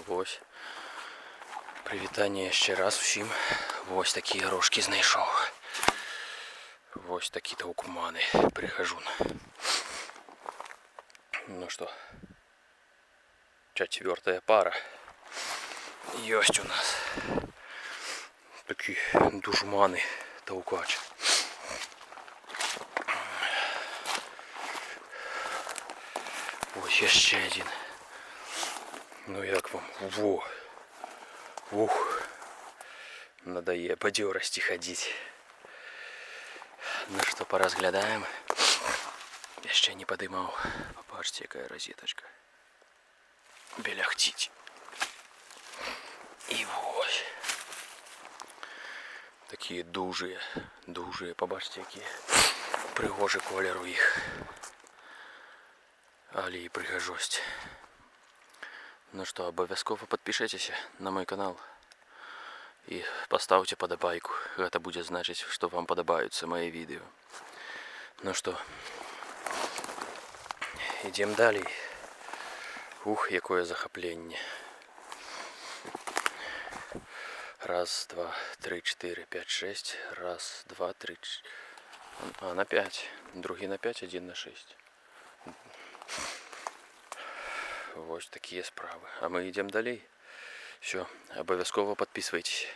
Вось. Прывітанне яшчэ раз усім. Вось такія рожкі знайшоў. Вось такі таўкманы прыхожун. Ну что, чацвёртая пара. Ёсць у нас такі душманы таўкач. Вось яшчэ адзін. Ну як вам? Во! Ух! Надае бадзёрасці хадзіць. Ну што, паразглядаем. Яшчэ не падымаў. Пабачце, якая розетачка. Беляхціць. І вось. Такія дужыя, дужыя, пабачце, які прыгожы колер у іх. Але і прыгажосць. Ну што, абавязкова падпішыцеся на мой канал і пастаўце падабайку. Гэта будзе значыць, што вам падабаюцца мае відэо. Ну што, ідзем далей. Ух, якое захапленне. Раз, два, три, четыре, пять, шесть. Раз, два, три. А, на 5. Другі на 5, один на 6. Вось такія справы. А мы ідзем далей. Всё, абавязкова падпісвайцеся.